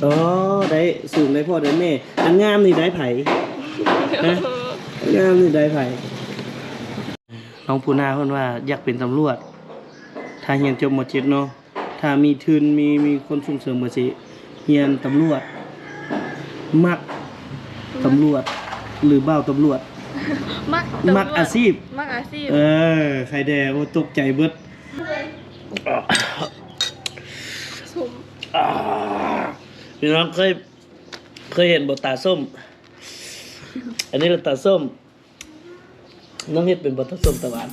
ອໍ ໄດ້ສູງໄດ້ພໍ່ໄດ້ແມ່. ອັນງາມນີ້ໄດ້ໃຜ? ຮະ? ອັນງາມນີ້ໄດ້ໃຜ? ນ້ອງປູນາເພິ່ນວ່າຢາກເປັນຕຳຫຼວດ ຖ້າຮຽນຈົບ ມ.ເຈັດ ເນາະ. ຖ້າມີທຶນ ມີ ມີຄົນສົ່ງເສີມກໍຊິຮຽນຕຳຫຼວດ. ມັກຕຳຫຼວດ ຫຼື ບ່າວຕຳຫຼວດ? ມັກຕຳຫຼວດ ມັກອາຊີບ ມັກອາຊີບ. ເອີ ໃຄແດ່. ໂອ້ ຕົກໃຈເບິດ. ສົ້ມ. ພີ່ນ້ອງເຄີຍ ເຄີຍເຫັນບໍ່ ຕາສົ້ມ? ອັນນີ້ລະຕາສົ້ມ. ນ້ອງເຮັດເປັນບໍ່ ຕາສົ້ມຕາຫວານ?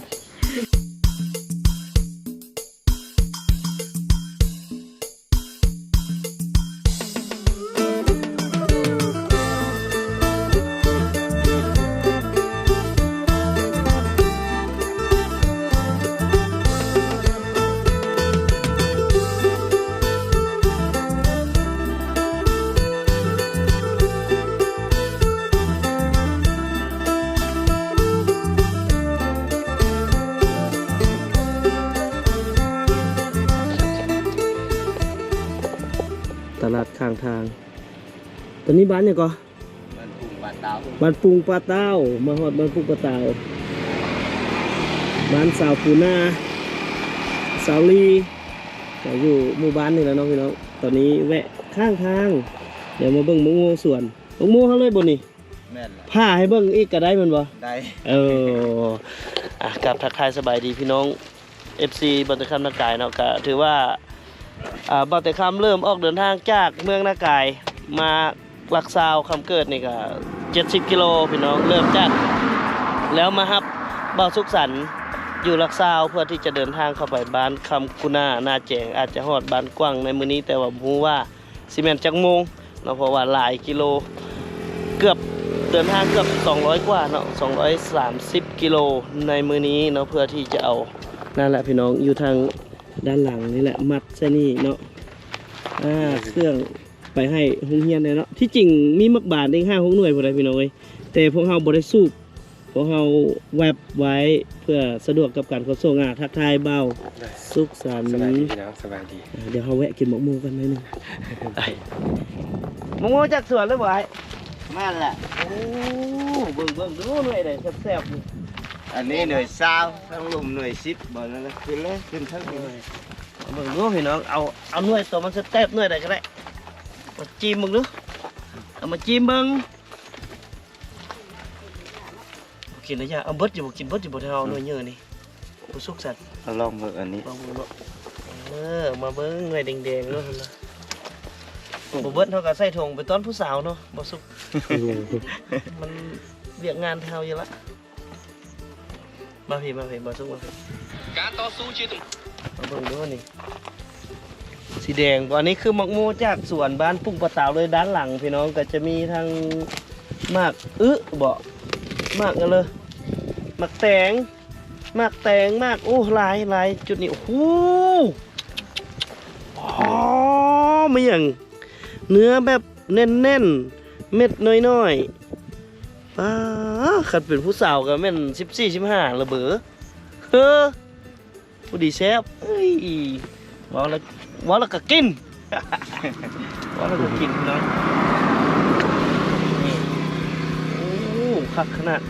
ຕະຫຼາດຂ້າງທາງ. ຕອນນີ້ບ້ານຫຍັງເກາະ? ບ້ານປຸງປາຕາວ ບ້ານປຸງປາຕາວ. ມາຮອດບ້ານປຸງປາຕາວ ບ້ານສາວປູນາ ສາວລີ ກໍຢູ່ໝູ່ບ້ານນີ້ແຫຼະເນາະພີ່ນ້ອງ. ຕອນນີ້ແວະຂ້າງທາງ ດຽວມາເບິ່ງໝາກໂມສວນ. ໝາກໂມເຮົາເລີຍບໍ່ນີ້? ແມ່ນລະ ຜ່າໃຫ້ເບິ່ງອີກກໍໄດ້ແມ່ນບໍ່? ໄດ້. ເອີ ອ່ະ ກາບທັກທາຍສະບາຍດີພີ່ນ້ອງ ເອັຟຊີ ບ່າວແຕ່ຄຳນາກາຍເນາະ. ກະຖືວ່າ ອ່າ ບ່າວແຕ່ຄຳເລີ່ມອອກເດີນທາງຈາກເມືອງນາກາຍມາຫຼັກຊາວຄຳເກີດນີ້ກະເຈັດສິບກິໂລພີ່ນ້ອງ. ເລີ່ມຈາກ ແລ້ວມາຮັບບ່າວສຸກສັນຢູ່ຫຼັກຊາວ ເພື່ອທີ່ຈະເດີນທາງເຂົ້າໄປບ້ານຄຳກຸນາ ນາແຈງ. ອາດຈະຮອດບ້ານກວ້າງໃນມື້ນີ້ ແຕ່ວ່າບໍ່ຮູ້ວ່າ ຊິແມ່ນຈັກໂມງເນາະ ເພາະວ່າຫຼາຍກິໂລ ເກືອບ ເດີນທາງເກືອບສອງຮ້ອຍກວ່າເນາະ ສອງຮ້ອຍສາມສິບກິໂລໃນມື້ນີ້ເນາະ ເພື່ອທີ່ຈະເອົາ ນັ້ນແຫຼະພີ່ນ້ອງ ຢູ່ທາງດ້ານຫຼັງນີ້ແຫຼະ ມັດໃສ່ນີ້ເນາະ ອ່າ ເຄື່ອງໄປໃຫ້ໂຮງຮຽນແດ່ເນາະ. ທີ່ຈິງມີໝາກບານອີກຫ້າຫົກໜ່ວຍພຸ້ນນະພີ່ນ້ອງເອີຍ ແຕ່ພວກເຮົາບໍ່ໄດ້ສູບ ພວກເຮົາແວັບໄວ້ເພື່ອສະດວກກັບການຂົນສົ່ງ. ອ່າ ທັກທາຍບ່າວສຸກສັນ. ສະບາຍດີພີ່ນ້ອງ ສະບາຍດີ. ອ່າ ດຽວເຮົາແວະກິນໝາກໂມກັນໜ້ອຍໜຶ່ງ. ໝາກໂມຈາກສວນເລີຍບໍ່ອ້າຍ? ແມ່ນແຫຼະ. ໂອ້ ເບິ່ງ ເບິ່ງດູໜ່ວຍໃດແຊບໆນີ້. ອັນນີ້ໜ່ວຍຊາວ ທາງລຸ່ມໜ່ວຍສິບບໍ່? ນັ້ນລະ ຂຶ້ນເລີຍ ຂຶ້ນເທິງນີ້. ເບິ່ງດູພີ່ນ້ອງ ເອົາ ເອົາໜ່ວຍໂຕມັນແຊບໆ ໜ່ວຍໃດກໍໄດ້ ມາຈິ້ມເບິ່ງດູ ເອົາມາຈິ້ມເບິ່ງ. ບໍ່ກິນລະຢ່າ. ເອົາເບິດຢູ່ບໍ່? ກິນເບິດຢູ່ບໍ່? ຖ້າເອົາໜ່ວຍເຍີະນີ້ ບໍ່ສຸກຊັ້ນ. ເອົາລອງເບິ່ງອັນນີ້ ລອງເບິ່ງເນາະ. ເອີ ມາເບິ່ງໜ່ວຍແດງໆໂລດຫັ້ນນະ. ບໍ່ເບິດເຮົາກໍໃສ່ຖົງໄປຕ້ອນຜູ້ສາວເນາະ ບໍ່ສຸກ. ມັນວຽກງານເຮົາຢູ່ລະ. ມາພີ້ ມາພີ້ ບໍ່ສຸກ ມາພີ້. ການຕໍ່ສູ້ຊິ ມາເບິ່ງດູນີ້. ສີແດງບໍ່? ອັນນີ້ຄືໝາກໂມຈາກສວນບ້ານປຸງປະຕາວເລີຍ. ດ້ານຫຼັງພີ່ນ້ອງກໍຈະມີທັງໝາກອຶບໍ່ ໝາກຫຍັງເລີຍ ໝາກແຕງ ໝາກແຕງ ໝາກ ໂອ້ ຫຼາຍ ຫຼາຍຈຸດນີ້. ໂອ້ໂຫ ອໍ ມີຫຍັງ ເນື້ອແບບແໜ້ນໆ ເມັດນ້ອຍໆ. ປ້າ ຄັນເປັນຜູ້ສາວກໍແມ່ນສິບສີ່ ສິບຫ້າລະເບີ. ເຮີ ຜູ້ດີແຊບ. ເອີຍ ເວົ້າແລ້ວ ເວົ້າແລ້ວກໍກິນ ເວົ້າແລ້ວກໍກິນເນາະ. ນີ້ ໂອ້ ຄັກຂະໜາດ.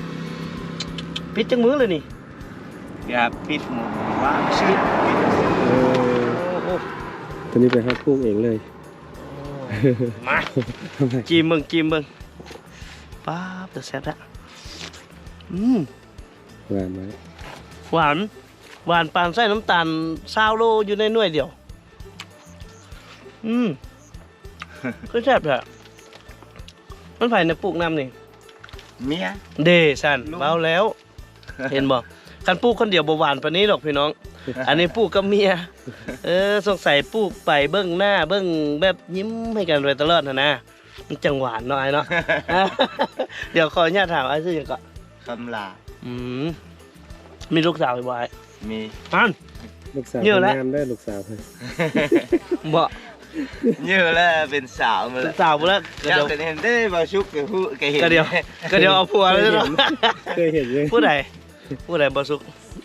ປິດຈັກມື້ແລ້ວນີ້? ຢ່າ ປິດໝົດວານ ປິດ ປິດ. ເອີ ໂອ້ ໂອ້ ຕົວນີ້ໄປຮັບປູກເອງເລີຍ. ໂອ້ ມາ ຈີ້ມເບິ່ງ ຈີ້ມເບິ່ງ. ປ້າບ ຕາແຊບແທ້. ອືມ ຫວານໄໝ? ຫວານ ຫວານປານໃສ່ນ້ຳຕານຊາວໂລຢູ່ໃນໜ່ວຍດຽວ. ອືມ ຄືແຊບແທ້. ມັນໃຜນະປູກນຳນີ້? ເມຍ. ເດ ຊັ້ນ ເວົ້າແລ້ວ ເຫັນບໍ່? ຄັນປູກຄົນດຽວບໍ່ຫວານປານນີ້ດອກພີ່ນ້ອງ. ອັນນີ້ປູກກັບເມຍ. ເອີ ສົງໄສປູກໄປເບິ່ງໜ້າ ເບິ່ງແບບຍິ້ມໃຫ້ກັນໄປຕະຫຼອດຫັ້ນນະ. ມັນຈັ່ງຫວານເນາະອ້າຍເນາະ. ດຽວຂໍອະນຸຍາດຖາມ ອ້າຍຊື່ຫຍັງເກາະ? ຄຳຫຼາ. ອືມ ມີລູກສາວຢູ່ບໍ່ອ້າຍ? ມີ. ອັນ ລູກສາວງາມເດີລູກສາວ. ບໍ່ ເຍອະແລ້ວ ເປັນສາວໝົດແລ້ວ ເປັນສາວໝົດແລ້ວ. ກໍດຽວ ເຫັນເດ້ ບໍ່ສຸກກໍຮູ້ ກໍເຫັນ ກໍດຽວ ກໍດຽວເອົາຜົວແລ້ວເນາະ. ເຄີຍເຫັນຢູ່. ຜູ້ໃດ? ຜູ້ໃດບໍ່ສຸກ?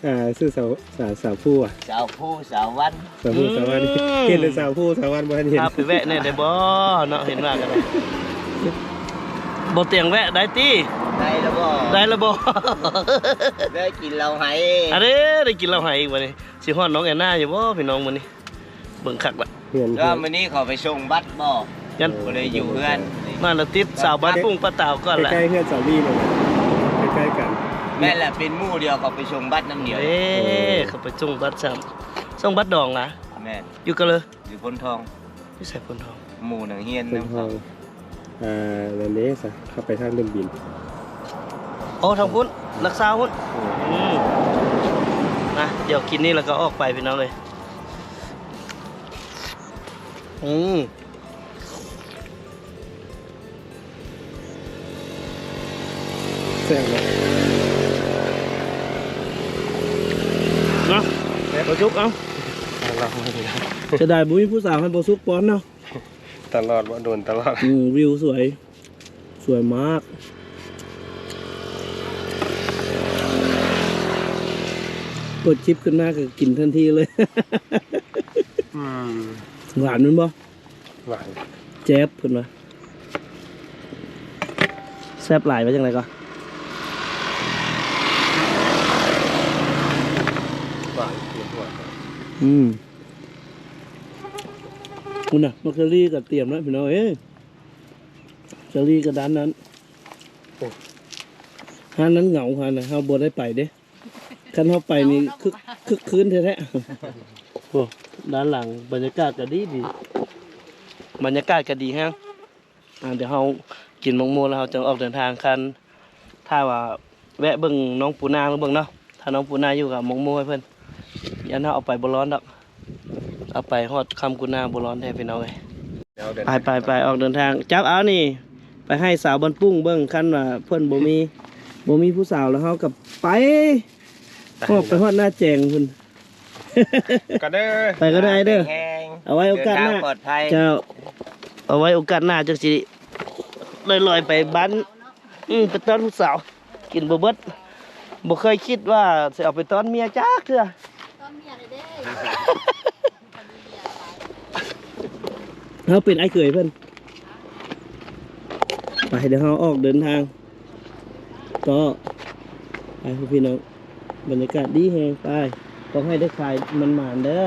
ອ່າ ຊື່ສາວ ສາວ ສາວພູຫວາ? ສາວພູ ສາວວັນ ສາວພູ ສາວວັນ ອືມ ເຫັນແຕ່ສາວພູ ສາວວັນບໍ່ທັນເຫັນ. ພາໄປແວະແດ່ໄດ້ບໍ່ເນາະ? ເຫັນວ່າກັນ ບໍ່ຕຽງແວະໄດ້ຕິ? ໄດ້ລະບໍ່? ໄດ້ລະບໍ່? ໄດ້ກິນເຫຼົ້າໄຮ ອັນເດ້ ໄດ້ກິນເຫຼົ້າໄຮອີກບັດນີ້. ຊິຮອດນ້ອງແອນນາຢູ່ບໍ່ພີ່ນ້ອງມື້ນີ້? ເບິ່ງຄັກລະ ເຮືອນ ແຕ່ວ່າມື້ນີ້ເຂົາໄປສົ່ງບັດບໍ່? ຍັງບໍ່ໄດ້ຢູ່ເຮືອນ ມາລະຕິດສາວບ້ານປຸ້ງປ້າຕາວກ່ອນລະ. ໃກ້ໆເຮືອນສາວລີເລີຍ ໃກ້ໆກັນ. ແມ່ນລະ ເປັນໝູ່ດຽວ ເຂົາໄປສົ່ງບັດນຳດຽວ. ເອີ ເອີ ເຂົາໄປສົ່ງບັດຊ້ຳ ສົ່ງບັດດອງລະ. ແມ່ນ ຢູ່ກະເລີ ຢູ່ໂພນທອງ. ຢູ່ໃສໂພນທອງ? ໝູ່ນັກຮຽນນຳເຂົາ. ອ່າ ນັ້ນເດ້ຊະ ເຂົ້າໄປທາງເດີ່ນບິນ. ໂອ້ ທາງພຸ້ນ ຫຼັກຊາວພຸ້ນ. ອືມ ອືມ ນະ ດຽວກິນນີ້ແລ້ວກໍອອກໄປພີ່ນ້ອງເອີຍ. ອືມ ແຊບເນາະ ນະ ແຊບ ບໍ່ສຸກ. ເອົ້າ ເສຍດາຍບໍ່ມີຜູ້ສາວໃຫ້ບໍ່ສຸກປ້ອນເນາະ. ຕະຫຼອດບໍ່ ໂດນຕະຫຼອດ. ອືມ ວິວສວຍ ສວຍມາກ. ເປີດຄລິບຂຶ້ນມາກໍກິນທັນທີເລີຍ. ອືມ ຫວານແມ່ນບໍ່? ຫວານ ແຈບເພິ່ນວ່າ. ແຊບຫຼາຍວ່າຈັ່ງໃດກໍ? ຫວານ ຫວານ. ອືມ ພຸ້ນນະ ໝາກເຊີຣີກໍຕຽມແລ້ວພີ່ນ້ອງເອີຍ. ເຊີຣີກໍດ້ານນັ້ນ. ໂອ້ ຮ້ານນັ້ນເຫງົາຫັ້ນນະ ເຮົາບໍ່ໄດ້ໄປເດ້. ຄັນເຮົາໄປນີ້ ເຫງົາເນາະ ຄຶກ ຄຶກຄື້ນແທ້ໆ. ໂອ້ ດ້ານຫຼັງບັນຍາກາດກໍດີ ດີ ບັນຍາກາດກໍດີແຮງ. ອ່າ ດຽວເຮົາກິນໝາກໂມແລ້ວເຮົາຈັ່ງອອກເດີນທາງ. ຄັນ ຖ້າວ່າແວະເບິ່ງນ້ອງປູນາເບິ່ງເນາະ ຖ້ານ້ອງປູນາຢູ່ກໍເອົາໝາກໂມໃຫ້ເພິ່ນ. ຢ້ານເຮົາເອົາໄປບໍ່ລອດດອກ ເອົາໄປຮອດຄ່ຳກູນາບໍ່ລອດແທ້ພີ່ນ້ອງເອີຍ. ໄປໆໆ ອອກເດີນທາງ. ຈັບເອົານີ້ ໄປໃຫ້ສາວບ້ານປຸ້ງເບິ່ງ. ຄັນວ່າເພິ່ນບໍ່ມີ ບໍ່ມີຜູ້ສາວແລ້ວ ເຮົາກໍໄປ ໄປ ຮອດ ໄປຮອດໜ້າແຈງພຸ້ນ. ກັນເດີ ໄປກໍໄດ້ເດີ ເອົາໄວ້ໂອກາດໜ້າ. ເຈົ້າ ເອົາໄວ້ໂອກາດໜ້າຈັ່ງຊິໄດ້ລອຍໄປບ້ານ ອືມ ໄປຕ້ອນຜູ້ສາວ. ກິນບໍ່ເບິດ ບໍ່ເຄີຍຄິດວ່າຊິເອົາໄປຕ້ອນເມຍຈັກເທື່ອ. ຕ້ອນເມຍເລີຍເດ້. ເຮົາເປັນອ້າຍເຂີຍເພິ່ນ. ໄປ ດຽວເຮົາອອກເດີນທາງຕໍ່ ໄປພີ່ນ້ອງ. ບັນຍາກາດດີແຮງ. ໄປ ຂໍໃຫ້ໄດ້ຂາຍໝານໆເດີ.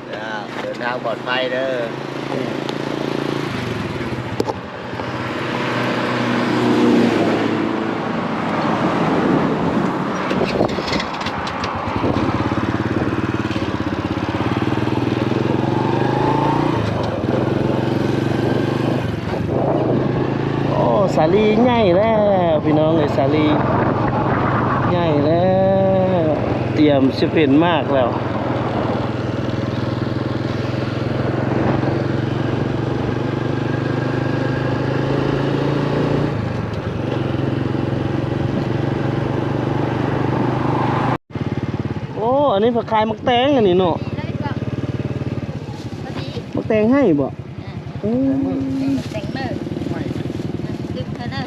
ເດີ ເດີນທາງປອດໄພເດີ. ໂອ້ ສາລີໃຫຍ່ແລ້ວພີ່ນ້ອງເອີຍ ສາລີໃຫຍ່ແລ້ວ ຕຽມຊິເປັນໝາກແລ້ວ. ໂອ້ ອັນນີ້ເພິ່ນຂາຍໝາກແຕງອັນນີ້ເນາະ. ໝາກແຕງໄຮ່ບໍ? ອືມ ແຕງເລີ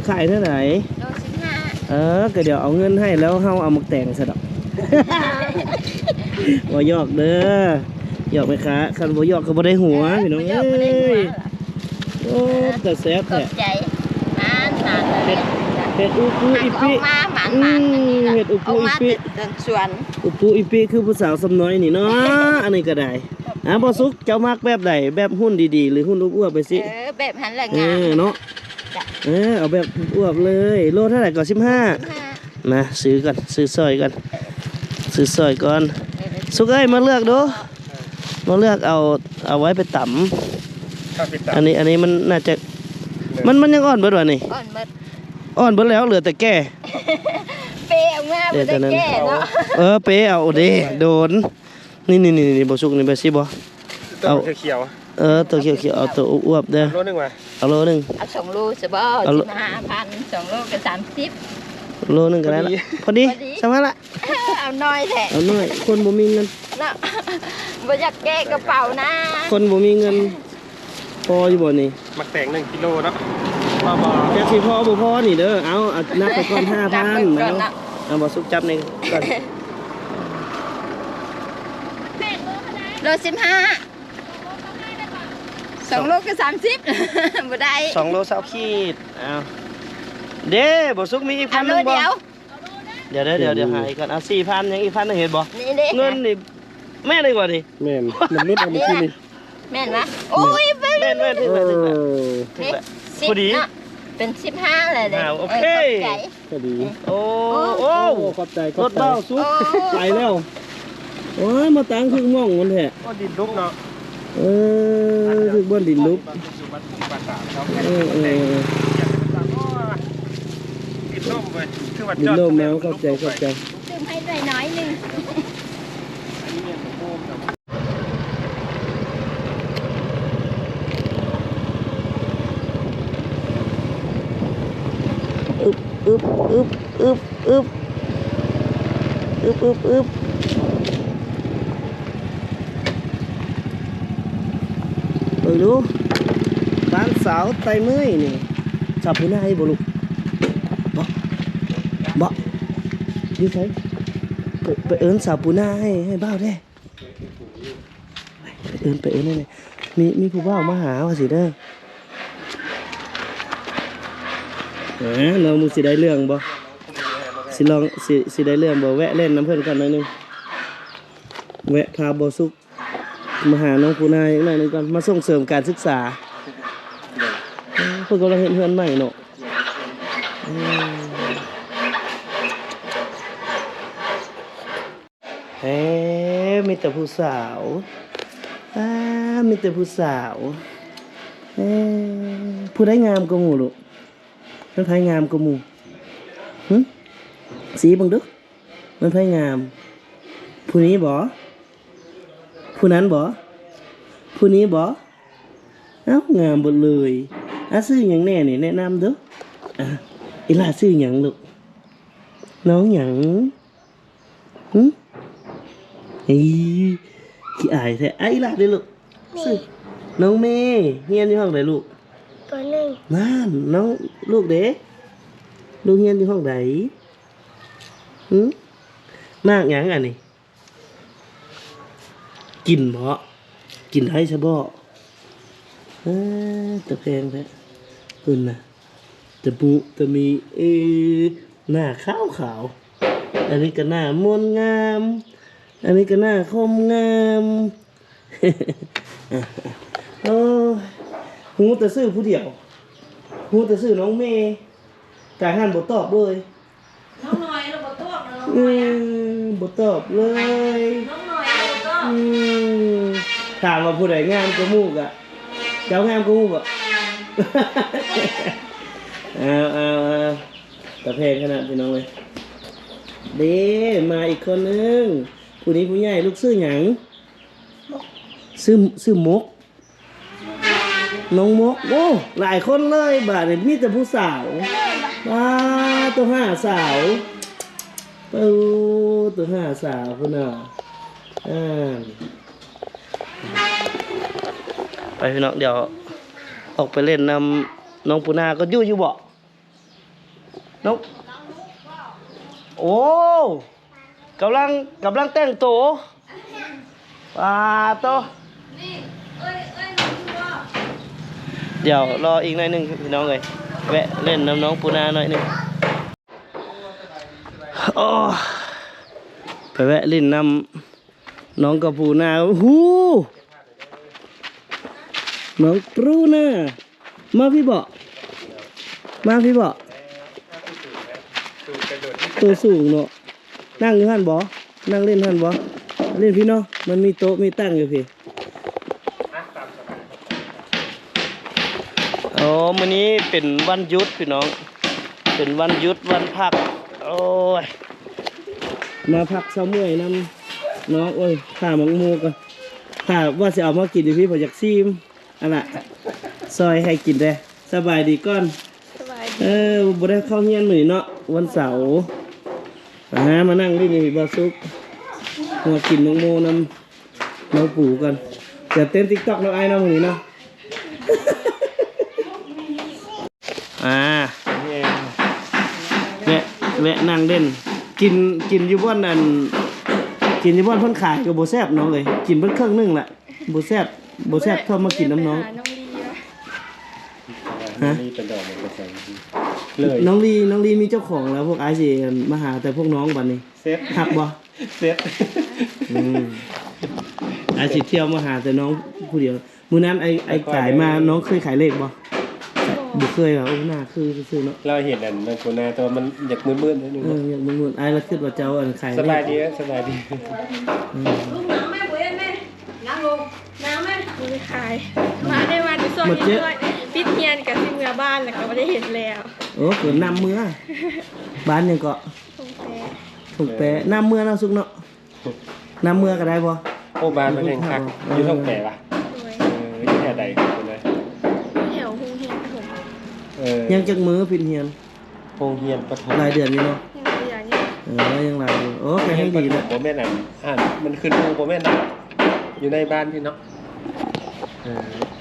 ຂາຍເທົ່າໃດ? ໂລສິບຫ້າ. ເອີ ກໍດຽວເອົາເງິນໃຫ້ແລ້ວເຮົາເອົາໝາກແຕງຊະດອກ. ບໍ່ຫຍອກເດີ ຫຍອກແມ່ຄ້າ ຄັນບໍ່ຫຍອກກໍບໍ່ໄດ້ຫົວ ພີ່ນ້ອງເອີຍ. ໂອ້ ຕາແຊບແທ້ ຂອບໃຈ. ໝານໆ ເຮັດ ເຮັດອຸປຸອີປິ ອືມ ເຮັດອຸປຸອີປິ ເຮັດອອກມາແຕ່ສວນ ອຸປຸອີປິ ຄືຜູ້ສາວສ່ຳນ້ອຍນີ້ເນາະ. ອັນນີ້ກໍໄດ້. ອ່າ ບໍ່ສຸກ ເຈົ້າມັກແບບໃດ? ແບບຫຸ່ນດີໆ ຫຼືຫຸ່ນອວບໆ ໄປຊິ? ເອີ ແບບຫັ້ນແຫຼະ ເອີ ງາມເນາະ. ເອີ ເອົາແບບອວບເລີຍ. ໂລເທົ່າໃດກໍ? ສິບຫ້າ. ມາຊື້ກ່ອນ ຊື້ຊ່ອຍກ່ອນ ຊື້ຊ່ອຍກ່ອນ. ສຸກເອີຍ ມາເລືອກດູ ມາເລືອກເອົາ ເອົາໄວ້ໄປຕຳ. ອັນນີ້ ອັນນີ້ມັນໜ້າຈະ ມັນ ມັນຍັງອ່ອນເບິດຫວານີ້? ອ່ອນເບິດ ອ່ອນເບິດແລ້ວ ເຫຼືອແຕ່ແກ່. ເປເອົາມາບໍ່ໄດ້ແກ່ເນາະ. ເອີ ເປເອົາເດ້ ໂດນ. ນີ້ໆໆ ບໍ່ສຸກນີ້ ແບບຊີ້ບໍ່? ເອົາ ເອົາຂຽວໆ ເອີ ໂຕຂຽວໆ ເອົາໂຕອວບໆເດີ. ເອົາໂລໜຶ່ງຫວາ? ເອົາໂລໜຶ່ງ. ເອົາສອງໂລຊະບໍ່? ເອົາໂລ ສິບຫ້າພັນ ສອງໂລກໍສາມສິບ. ໂລໜຶ່ງກໍໄດ້ລະ ພໍດີ ພໍດີ ສ່ຳນັ້ນລະ. ເອົາໜ້ອຍແທ້ ເອົາໜ້ອຍ ຄົນບໍ່ມີເງິນເນາະ. ບໍ່ຢາກແກະກະເປົານະ ຄົນບໍ່ມີເງິນ. ພໍຢູ່ບໍ່ນີ້? ໝາກແຕງໜຶ່ງກິໂລເນາະ ພໍບໍ່? ຈັກຊິພໍບໍ່ພໍນີ້ເດີ. ເອົາ ເອົານັບໄປກ່ອນ ຫ້າພັນ ນັບໄປກ່ອນເນາະ. ເອົາ ບໍ່ສຸກຈັບນີ້ກ່ອນ. ໂລສິບຫ້າ ສອງໂລກໍສາມສິບ ບໍ່ໄດ້ ສອງໂລຊາວຂີດ. ອ້າວ ເດ້ ບໍ່ສຸກ ມີອີກພັນໜຶ່ງບໍ່? ດຽວ ດຽວ ດຽວ ດຽວຫາອີກກ່ອນ. ເອົາ ສີ່ພັນ ຍັງອີກພັນໜຶ່ງ ເຫັນບໍ່? ນີ້ເດ້ ເງິນນີ້ ແມ່ນອີກບໍ່ນີ້? ແມ່ນວະ? ມັນຫຼຸດເອົາມື້ກີ້ນີ້ ແມ່ນວະ? ໂອ້ຍ ແມ່ນ ແມ່ນ ຖືກແລ້ວ ຖືກແລ້ວ ຖືກແລ້ວ ພໍດີ ເປັນສິບຫ້າແລ້ວເດ້. ໂອເຄ ພໍດີ. ໂອ້ ໂອ້ ໂອ້ ຂອບໃຈ ຂອບໃຈ ລົດເບົາສຸດ ໂອ້ ໄປແລ້ວ. ໂອ້ຍ ມາຕັ້ງຖືກໝ່ອງມັນແທ້. ໂອ້ ດິນຫຼຸບເນາະ. ເອີ ຖືກບ່ອນດິນຫຼຸບ. ເອີ ເອີ ດິນລົມເນາະ. ຂອບໃຈ ຂອບໃຈ. ຕື່ມໃຫ້ໜ້ອຍໜຶ່ງ. ອຶບ ອຶບ ອຶບ ອຶບ ອຶບ ອຶບ ອຶບ ອຶບ ເບິ່ງດູ ບ້ານສາວໄຕເມີຍນີ້ ສາວປູນາໃຫ້ບໍ່ລູກ? ບໍ່ ບໍ່ ຢູ່ໃສ? ໄປ ໄປເອີ້ນສາວປູນາໃຫ້ ໃຫ້ບ່າວແດ່. ໄປເອີ້ນ ໄປເອີ້ນແດ່ ມີ ມີຜູ້ບ່າວມາຫາວ່າຊີ້ເດີ. ເອີ ລອງເບິ່ງຊິໄດ້ເລື່ອງບໍ່? ຊິລອງ ຊິ ຊິໄດ້ເລື່ອງບໍ່? ແວະຫຼິ້ນນຳເພິ່ນກ່ອນໜ້ອຍໜຶ່ງ ແວະພາບໍ່ສຸກມາຫານ້ອງປູນາອີກໜ້ອຍໜຶ່ງກ່ອນ ມາສົ່ງເສີມການສຶກສາ. ເອີ ເພິ່ນກຳລັງເຮັດເຮືອນໃໝ່ເນາະ. ອືມ. ເອີ ມີແຕ່ຜູ້ສາວ ອາ ມີແຕ່ຜູ້ສາວ. ເອີ ຜູ້ໃດງາມກວ່າໝູ່ລູກ? ແມ່ນໃຜງາມກວ່າໝູ່? ຫຶ ຊີ້ເບິ່ງດູ ແມ່ນໃຜງາມ? ຜູ້ນີ້ບໍ? ຜູ້ນັ້ນບໍ? ຜູ້ນີ້ບໍ? ເອົ້າ ງາມເບິດເລີຍ. ອາ ຊື່ຫຍັງແດ່ນີ້? ແນະນຳດູ. ອາ ອີ່ຫຼ້າຊື່ຫຍັງລູກ? ນ້ອງຫຍັງ? ຫຶ ອີ ຂີ້ອາຍແທ້. ອາ ອີ່ຫຼ້າເດ້ລູກ? ຊື່ນ້ອງເມ. ຮຽນຢູ່ຫ້ອງໃດລູກ? ປໍໜຶ່ງ. ນັ້ນ ນ້ອງລູກເດ້? ລູກຮຽນຢູ່ຫ້ອງໃດ? ຫຶ ໝາກຫຍັງອັນນີ້? ກິນເບາະ? ກິນໄດ້ຊະເບາະ? ເອີ ຕາແພງແທ້ ເພິ່ນນະ. ຕະມຸຕະມິ ເອີ ໜ້າຂາວໆ. ອັນນີ້ກໍໜ້າມົນງາມ ອັນນີ້ກໍໜ້າຄົມງາມ. ໂອ້ຍ ຮູ້ແຕ່ຊື່ຜູ້ດຽວ ຮູ້ແຕ່ຊື່ນ້ອງເມ. ກາຍຫັ້ນບໍ່ຕອບເລີຍ. ນ້ອງນ້ອຍລະບໍ່ຕອບນະ ນ້ອງນ້ອຍອະ ອືມ ບໍ່ຕອບເລີຍ ນ້ອງນ້ອຍລະບໍ່ຕອບ. ອືມ ຖາມວ່າຜູ້ໃດງາມກວ່າໝູ່ກະ ເຈົ້າງາມກວ່າໝູ່ບໍ? ເອົາ ເອົາ ເອົາ ຕາແພງຂະໜາດ ພີ່ນ້ອງເອີຍ. ເດ້ ມາອີກຄົນໜຶ່ງ ຜູ້ນີ້ຜູ້ໃຫຍ່. ລູກຊື່ຫຍັງ? ຊື່ ຊື່ມົກ. ນ້ອງມົກ. ໂອ້ ຫຼາຍຄົນເລີຍບາດນີ້ ມີແຕ່ຜູ້ສາວ. ປາໂຕ ຫ້າສາວ. ໂອ້ ໂຕ ຫ້າສາວພຸ້ນນະ. ອ່າ ໄປພີ່ນ້ອງ ດຽວອອກໄປຫຼິ້ນນຳນ້ອງປູນາກ່ອນ. ຢູ່ ຢູ່ບໍ່? ນ້ອງ ໂອ້ ກຳລັງ ກຳລັງແຕ່ງໂຕ. ປາໂຕ ດຽວລໍອີກໜ້ອຍໜຶ່ງພີ່ນ້ອງເອີຍ ແວະຫຼິ້ນນຳນ້ອງປູນາໜ້ອຍໜຶ່ງ. ໂອ້ ໄປແວະຫຼິ້ນນຳ ນ້ອງກະປູນາ. ຫູ ນ້ອງປູນາ ມາພີ້ເບາະ ມາພີ້ເບາະ. ໂຕສູງເນາະ. ນັ່ງຢູ່ຫັ້ນບໍ? ນັ່ງຫຼິ້ນຫັ້ນບໍ? ຫຼິ້ນພີ້ເນາະ ມັນມີໂຕະມີຕັ່ງຢູ່ພີ້. ອໍ ມື້ນີ້ເປັນວັນຢຸດພີ່ນ້ອງ ເປັນວັນຢຸດວັນພັກ. ໂອ້ຍ ມາພັກເຊົາເມື່ອຍນຳນ້ອງ. ໂອ້ຍ ຂ້າໝາກໂມກ່ອນ ຂ້າວ່າຊິເອົາມາກິນຢູ່ພີ້ ຂ້ອຍຢາກຊີມ. ອັນລະ ຊ່ອຍໃຫ້ກິນແດ່. ສະບາຍດີກ່ອນ. ສະບາຍດີ. ເອີ ບໍ່ໄດ້ເຂົ້າຮຽນມື້ນີ້ເນາະ ວັນເສົາ. ອາ ມານັ່ງຫຼິ້ນຢູ່ນີ້ ບ່າວສຸກ ມາກິນໝາກໂມນຳນ້ອງປູກ່ອນ. ຈະເຕັ້ນຕິກຕັອກນຳອ້າຍເນາະ ມື້ນີ້ເນາະ. ອາ ແວະ ແວະນັ່ງຫຼິ້ນ ກິນ ກິນຢູ່ບ່ອນນັ້ນ. ກິນຢູ່ບ່ອນເພິ່ນຂາຍກໍບໍ່ແຊບນ້ອງເອີຍ ກິນເບິດເຄິ່ງໜຶ່ງລະ ບໍ່ແຊບ ບໍ່ແຊບເທົ່າມາກິນນຳນ້ອງ. ໄປຫານ້ອງລີວະ? ຮະ? ນ້ອງລີໄປດອກໝາກກະສັນເລີຍ. ນ້ອງລີ ນ້ອງລີມີເຈົ້າຂອງແລ້ວ ພວກອ້າຍຊິມາຫາແຕ່ພວກນ້ອງບັດນີ້ ເຊັດ ຮັກບໍ່? ເຊັດ ອືມ ອ້າຍຊິທ່ຽວມາຫາແຕ່ນ້ອງຜູ້ດຽວ. ມື້ນັ້ນໄອ້ ໄອ້ກາຍມາ ນ້ອງເຄີຍຂາຍເລກບໍ່? ບໍ່ເຄີຍຫວາ? ໂອ້ ໜ້າຄືຊື່ໆເນາະ. ລາວເຫັນອັນນັ້ນໂຄນາ ແຕ່ວ່າມັນຢາກມືດໆໜ້ອຍໜຶ່ງ. ເອີ ຢາກມືດໆ. ອ້າຍລາວຄິດວ່າເຈົ້າອັນຂາຍເລກ. ສະບາຍດີ ສະບາຍດີ. ອືມ ລູກນ້ອງແມ່ ບໍ່ເຫັນແມ່ ນັ່ງລົງ ນ້ຳແມ່ ບໍ່ໄດ້ຂາຍ. ມາໄດ້ມາແຕ່ຊ່ວງນີ້ໜ້ອຍ ປິດຮຽນກໍຊິເມືອບ້ານ ແລ້ວກໍບໍ່ໄດ້ເຫັນແລ້ວ. ໂອ້ ເກີດນ້ຳເມືອ. ບ້ານຫຍັງເກາະ? ທົ່ງແປ. ທົ່ງແປ. ເອີ ນ້ຳເມືອເນາະ ສຸກເນາະ. ນຳເມືອກໍໄດ້ບໍ່? ໂອ້ ບ້ານມັນແຮ່ງຄັກ ຢູ່ທົ່ງແປວະ? ໂດຍ ເອີ ຢູ່ແຖວໃດ? ຢູ່ແຖວໂຮງຮຽນປະຖົມ. ເອີ ຍັງຈັກມື້ປິດຮຽນ? ໂຮງຮຽນປະຖົມ ຫຼາຍເດືອນຢູ່ເນາະ? ຍັງຫຼາຍເດືອນຢູ່. ເອີ ຍັງຫຼາຍຢູ່. ໂອ້ ກໍແຮ່ງດີແຫຼະ. ບໍ່ແມ່ນອັນ ອັນ ມັນຂຶ້ນຢູ່ ບໍ່ແມ່ນດອກ ຢູ່ໃນບ້ານພີ້ເນາະ. ເອີ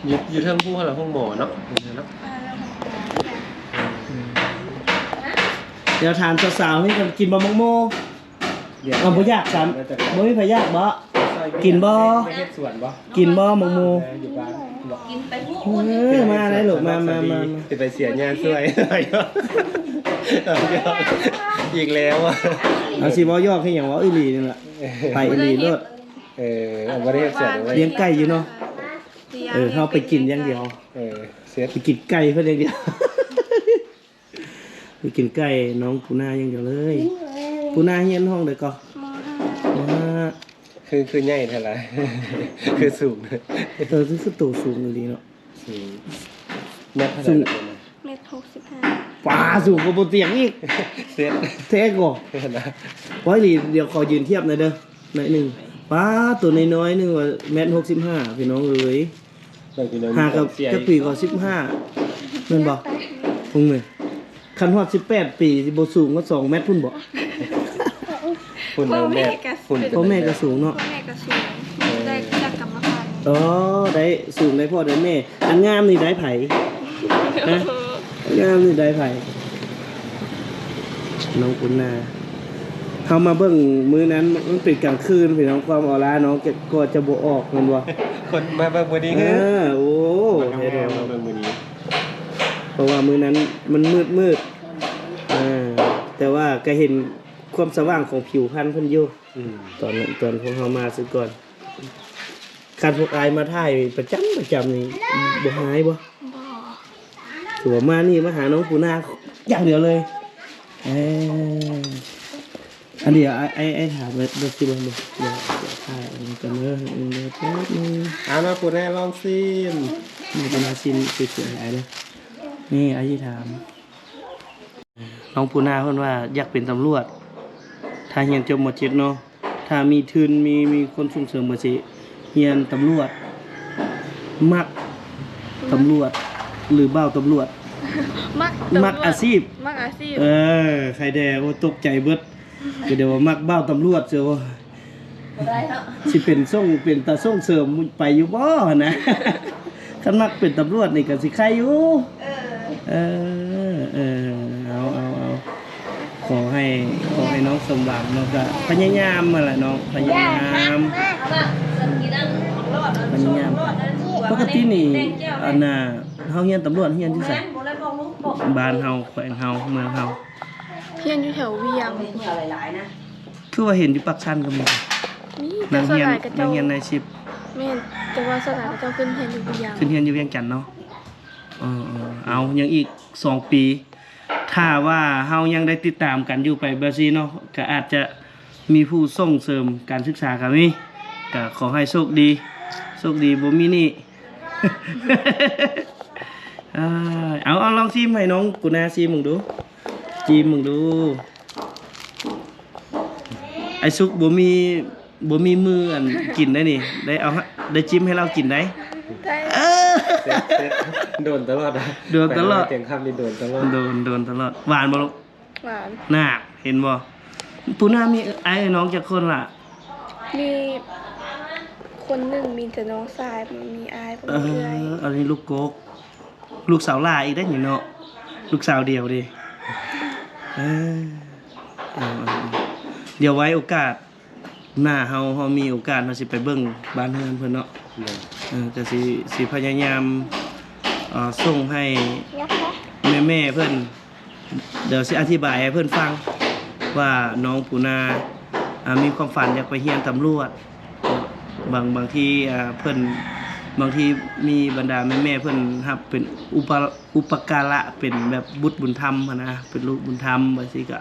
ຢູ່ ຢູ່ເທິງພູຫັ້ນລະ ໂຮງໝໍເນາະ ເນາະ. ດຽວຖາມສາວໆ ນີ້ ກິນບໍ່ໝາກໂມ? ດຽວ ເອົາ ບໍ່ຢາກຊ້ຳ ແລ້ວຈະ ບໍ່ມີໃຜຢາກບໍ່? ກິນບໍ່? ໄປເຮັດສວນບໍ່? ກິນບໍ່ໝາກໂມ? ເອີ ຢູ່ບ້ານບໍ່? ກິນໄປພຸ້ນ ເອີ ມາໄດ້ລູກ ມາ ມາ ມາ ຊິໄປເສຍຫຍ້າຊ່ວຍ. ອີກແລ້ວ ເອົາ ຊິເວົ້າຢອກເຮັດຫຍັງ ເວົ້າອີ່ຫຼີນີ້ລະ ໄປອີ່ຫຼີໂລດ. ເອີ ເອົາ ບໍ່ໄດ້ເຮັດສວນ ລ້ຽງໄກ່ຢູ່ເນາະ. ເອີ ເຮົາໄປກິນຢ່າງດຽວ. ເອີ ເສັດ ໄປກິນໄກ່ເພິ່ນຢ່າງດຽວ. ໄປກິນໄກ່ນ້ອງປູນາຢ່າງດຽວເລີຍ. ປູນາຮຽນຫ້ອງໃດກໍ? ມໍຫ້າ ມໍຫ້າ. ຄື ຄືໃຫຍ່ແທ້ລະ ຄືສູງ. ເອີ ຄື ຄືໂຕສູງອີ່ຫຼີເນາະ. ສູງ ແມັດເທົ່າໃດລະ? ແມັດຫົກສິບຫ້າ. ປາ ສູງກວ່າບົນຕຽງອີກ. ເສັດ ແທ້ກໍ ແມ່ນນະ. ໄວ້ນີ້ ດຽວຂໍຢືນທຽບໜ່ອຍເດີ ໜ້ອຍໜຶ່ງ. ປາ ໂຕນ້ອຍໆໜຶ່ງວ່າແມັດຫົກສິບຫ້າ ພີ່ນ້ອງເອີຍ. ຫາກັບຈັກປີກໍ ສິບຫ້າ ແມ່ນບໍ່? ເບິ່ງແມ່ ຄັນຮອດສິບແປດປີ ຊິບໍ່ສູງກວ່າສອງແມັດພຸ້ນບໍ່? ພຸ້ນ ພໍ່ແມ່ກໍສູງ ພໍ່ແມ່ກໍສູງເນາະ. ພໍ່ແມ່ກໍສູງ ເອີ ໄດ້ ໄດ້ກຳມະພັນ. ອໍ ໄດ້ສູງ ໄດ້ພໍ່ໄດ້ແມ່. ອັນງາມນີ້ໄດ້ໃຜ? ຮະ? ອັນງາມນີ້ໄດ້ໃຜ? ນ້ອງປຸນນາ. ເຮົາມາເບິ່ງມື້ນັ້ນ ມັນເປັນກາງຄືນ ພີ່ນ້ອງ ຄວາມອອລານ້ອງກໍຈະບໍ່ອອກ ແມ່ນບໍ່? ຄົນມາເບິ່ງມື້ນີ້ ເອີ ໂອ້ ມາເບິ່ງມື້ນີ້ ເພາະວ່າມື້ນັ້ນມັນມືດໆ ເອີ ແຕ່ວ່າກໍເຫັນຄວາມສະຫວ່າງຂອງຜິວພັນເພິ່ນຢູ່. ອືມ ຕອນ ຕອນພວກເຮົາມາຊະກ່ອນ ຄັນພວກອ້າຍມາຖ່າຍປະຈຳ ປະຈຳນີ້ ບໍ່ຮ້າຍບໍ່? ບໍ່. ຖືວ່າມານີ້ມາຫານ້ອງປູນາຢ່າງດຽວເລີຍ. ເອີ ອັນນີ້ອ້າຍ ອ້າຍ ອ້າຍຖາມເບິ່ງ ເບິ່ງຊິເບິ່ງ ເບິ່ງ ດຽວ ດຽວຖ່າຍອັນນີ້ກ່ອນເດີ ເດີ ແປັບໜຶ່ງ. ເອົາ ນ້ອງປູນາລອງຊີມ ນ້ອງປູນາຊີມສວຍໆໃຫ້ອ້າຍເດີ. ນີ້ອ້າຍຊິຖາມ ນ້ອງປູນາເພິ່ນວ່າຢາກເປັນຕຳຫຼວດ ຖ້າຮຽນຈົບ ມໍເຈັດ ເນາະ ຖ້າມີທຶນ ມີ ມີຄົນສົ່ງເສີມກໍຊິຮຽນຕຳຫຼວດ. ມັກຕຳຫຼວດ ຫຼື ບ່າວຕຳຫຼວດ? ມັກຕຳຫຼວດ ມັກອາຊີບ ມັກອາຊີບ. ເອີ ໃຄແດ່ ໂອ້ ຕົກໃຈເບິດ ກໍເດວ່າມັກບ່າວຕຳຫຼວດເຊີ. ບໍ່ໄດ້ເນາະ ຊິເປັນສົ່ງ ເປັນຕາສົ່ງເສີມໄປຢູ່ບໍ່ຫັ້ນນະ? ຄັນມັກເປັນຕຳຫຼວດນີ້ກໍຊິໄຄຢູ່. ເອີ ເອີ ເອີ ເອົາ ເອົາ ເອົາ ຂໍໃຫ້ ຂໍໃຫ້ນ້ອງສົມຫວັງເນາະ. ກໍພະຍາຍາມຫັ້ນແຫຼະນ້ອງ ພະຍາຍາມ ພະຍາຍາມ. ປົກກະຕິນີ້ ອັນນ່າ ເຮົາຮຽນຕຳຫຼວດຮຽນຢູ່ໃສ? ບ້ານເຮົາ ແຂວງເຮົາ ເມືອງເຮົາ. ຮຽນຢູ່ແຖວວຽງ. ຄືວ່າເຫັນຢູ່ປາກຊັນກໍມີ. ມີ ແຕ່ສ່ວນຫຼາຍເຂົາເຈົ້າ ນັກຮຽນ ນັກຮຽນນາຍສິບ. ແມ່ນ ແຕ່ວ່າສ່ວນຫຼາຍເຂົາເຈົ້າຂຶ້ນຮຽນຢູ່ວຽງ ຂຶ້ນຮຽນຢູ່ວຽງຈັນເນາະ. ເອີ ເອີ ເອົາ ຍັງອີກສອງປີ ຖ້າວ່າເຮົາຍັງໄດ້ຕິດຕາມກັນຢູ່ໄປແບບຊີ້ເນາະ ກໍອາດຈະມີຜູ້ສົ່ງເສີມການສຶກສາກໍມີ. ກໍຂໍໃຫ້ໂຊກດີ ໂຊກດີ ບໍ່ມີໜີ້. ເອີ ເອົາ ເອົາ ລອງຊີມໃຫ້ນ້ອງປູນາຊີມເບິ່ງດູ ຈີມເບິ່ງດູ. ອ້າຍສຸກບໍ່ມີ ບໍ່ມີມື້ອັນກິນໄດ໋ນີ້ ໄດ້ເອົາ ໄດ້ຈິ້ມໃຫ້ລາວກິນໄດ໋. ໄດ້ ເອີ ເຊັດ ເຊັດ ໂດນຕະຫຼອດ ໂດນຕະຫຼອດ ໄປຫາຕຽງຄຳນີ້ໂດນຕະຫຼອດ ໂດນ ໂດນຕະຫຼອດ. ຫວານບໍ່ລູກ? ຫວານ. ນ່າ ເຫັນບໍ່? ປູນາມີອ້າຍນ້ອງຈັກຄົນລະ? ມີຄົນໜຶ່ງ ມີແຕ່ນ້ອງຊາຍ ບໍ່ມີອ້າຍ ບໍ່ມີເອື້ອຍ. ເອີ ອັນນີ້ລູກກົກ ລູກສາວຫຼ້າອີກເດ້ນີ້ເນາະ ລູກສາວດຽວເດ້. ເອີ ເອົາ ເອົາ ດຽວໄວ້ໂອກາດ ໜ້າເຮົາ ເຮົາມີໂອກາດ ເຮົາຊິໄປເບິ່ງບ້ານເຮືອນເພິ່ນເນາະ. ໂດຍ ເອີ ກໍຊິ ຊິພະຍາຍາມ ເອີ ສົ່ງໃຫ້ແມ່ໆເພິ່ນ ດຽວຊິອະທິບາຍໃຫ້ເພິ່ນຟັງວ່ານ້ອງປູນາ ອ່າ ມີຄວາມຝັນຢາກໄປຮຽນຕຳຫຼວດ. ບາງ ບາງທີ ອ່າ ເພິ່ນ ບາງທີມີບັນດາແມ່ໆເພິ່ນຮັບເປັນອຸປະ ອຸປະກາລະ ເປັນແບບບຸດບຸນທຳຫັ້ນນະ ເປັນລູກບຸນທຳ ວ່າຊີ້ກະ